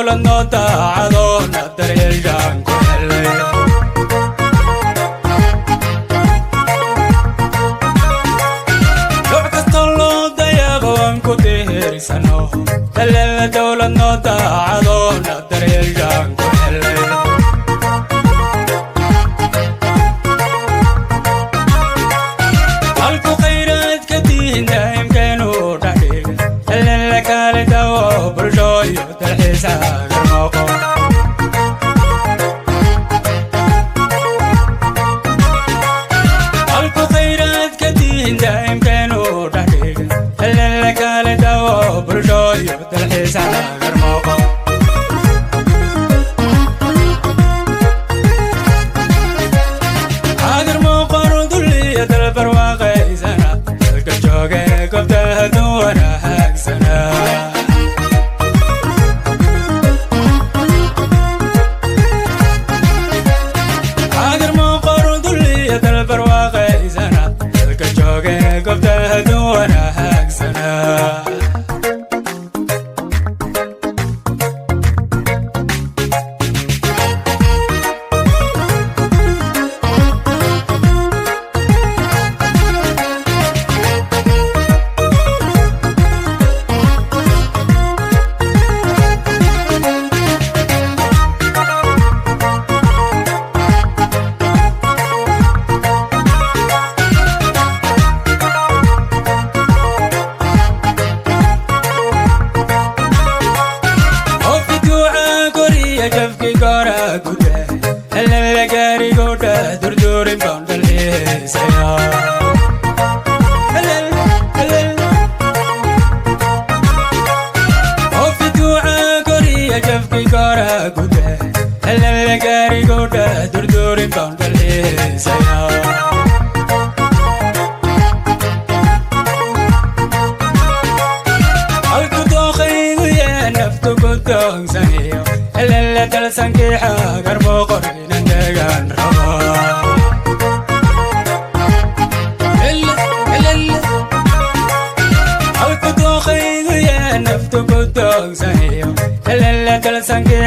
Dowlad noo daacado na daryeeshaan ku helay. Nooc kastoo loo dayaabo waan ku dihirsano. Helele dowlad noo daacado na daryeeshaan ku helay. Halku khayraadka diin daa'imkeenu dhexdhiga. Helele kaale dawo bulsho iyo dalxiis agar noqo. Halku khayraadka diin daa'imkeenu dhexdhiga. Helele kaale dawo bulsho iyo dalxiis agar noqo. Agar muuqan dulliya dalbarwaaqaysana dalka jooge goobta duwana haagsana. Agar muuqan dulliya dalbarwaaqaysana dalka jooge goobta duwana haagsana. Ofiduuca koriya jafki gora gude helele gaarigodha durdurin baan dalxiisaya. Ofiduuca koriya jafki gora gude helele gaarigodha durdurin baan dalxiisaya. Halku dookhaygu yaa naftu ku doogsanayo helele dalsankii xagar boqor inan degaan rabo. Halku dookhaygu yaa naftu ku doogsanayo helele dalsankii